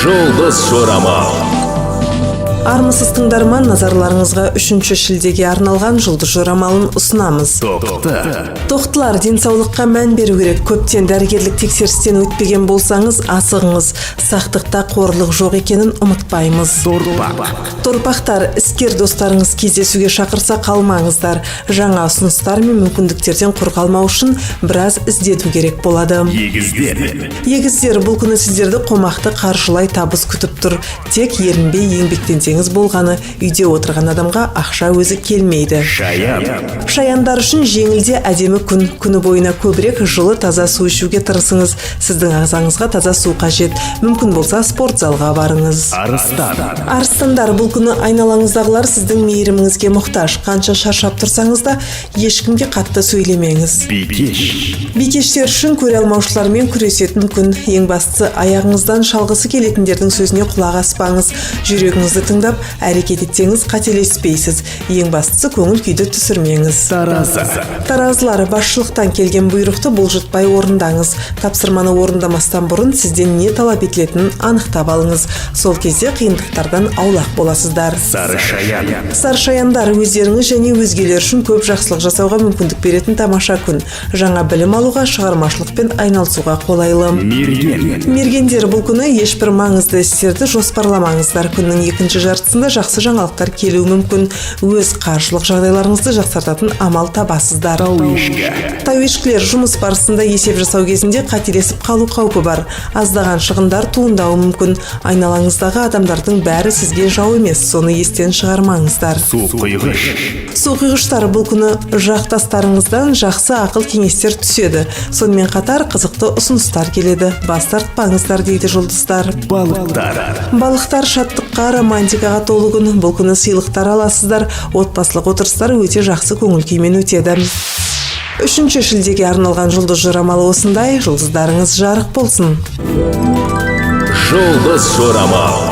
Жұлдыз жорамал. Армысыз, тыңдарман! Назарларыңызға 3 шілдеге арналған жұлдыз жорамалын ұсынамыз. Тоқты. Тоқтылар, денсаулыққа мән беру керек. Көптен дәрігерлік тексерістен өтпеген болсаңыз, асығыңыз. Сақтықта қорлық жоқ екенін ұмытпаймыз. Торпақ. Торпақтар, іскер достарыңыз кездесуге шақырса, қалмаңыздар. Жаңа ұсыныстар мен мүмкіндіктерден құр қалмау үшін біраз іздену керек болады. Егіздер. Егіздер, бұл күні сіздерді қомақты қаржылай табыс күтіп тұр. Тек ерінбей еңбектенсеңіз болғаны. Үйде отырған адамға ақша өзі келмейді. Шаян. Шаяндар үшін жеңіл де әдемі күн. Күні бойына көбірек жылы, таза су ішуге тырысыңыз. Сіздің ағзаңызға таза су қажет. Мүмкін болса, спорт залға барыңыз. Арыстан. Арыстандар, бұл күні айналаңыздағылар сіздің мейіріміңізге мұқтаж. Қанша шаршап тұрсаңыз да, ешкімге қатты сөйлемеңіз. Бикеш. Бикештер үшін көре алмаушылармен күресетін күн. Ең бастысы, аяғыңыздан шалғысы келетіндердің сөзіне құлақ аспаңыз. Жүрегіңізді тыңдап әрекет етсеңіз, қателеспейсіз. Ең бастысы, көңіл күйді түсірмеңіз. Таразы. Таразылар, басшылықтан келген бұйрықты бұлжытпай орындаңыз. Тапсырманы орындамастан бұрын сізден не талап етілетінін анықтап алыңыз. Сол кезде қиындықтардан аулақ боласыздар. Сары шаян. Саршаяндар, өздеріңіз және өзгелер үшін көп жақсылық жасауға мүмкіндік беретін тамаша күн. Жаңа білім алуға, шығармашылықпен айналысуға қолайлы. Мерген. Мергендер, бұл күні ешбір маңызды істерді жоспарламаңыздар. Күннің екінші жартысында жақсы жаңалықтар келуі мүмкін. Өз қаржылық жағдайларыңызды жақсартатын амал табасыздар. Тауешкі. Тауешкілер, жұмыс барысында есеп жасау кезінде қателесіп қалу қаупі бар. Аздаған шығындар туындауы мүмкін. Айналаңыздағы адамдардың бәрі сізге жау емес, соны естен шығармаңыздар. Су құйғыш. Суқұйғыштар, бұл күні жақтастарыңыздан жақсы ақыл кеңестер түседі. Сонымен қатар қызықты ұсыныстар келеді. Бас тартпаңыздар дейді жұлдыздар. Балықтар. Балықтар, шаттыққа, романтикаға толы күн. Бұл күні сыйлықтар аласыздар. Отбасылық отырыстар өте жақсы көңіл күймен өтеді. 3 шілдеге арналған жұлдыз жорамалы осындай. Жұлдыздарыңыз жарық болсын! Жұлдыз жорамал.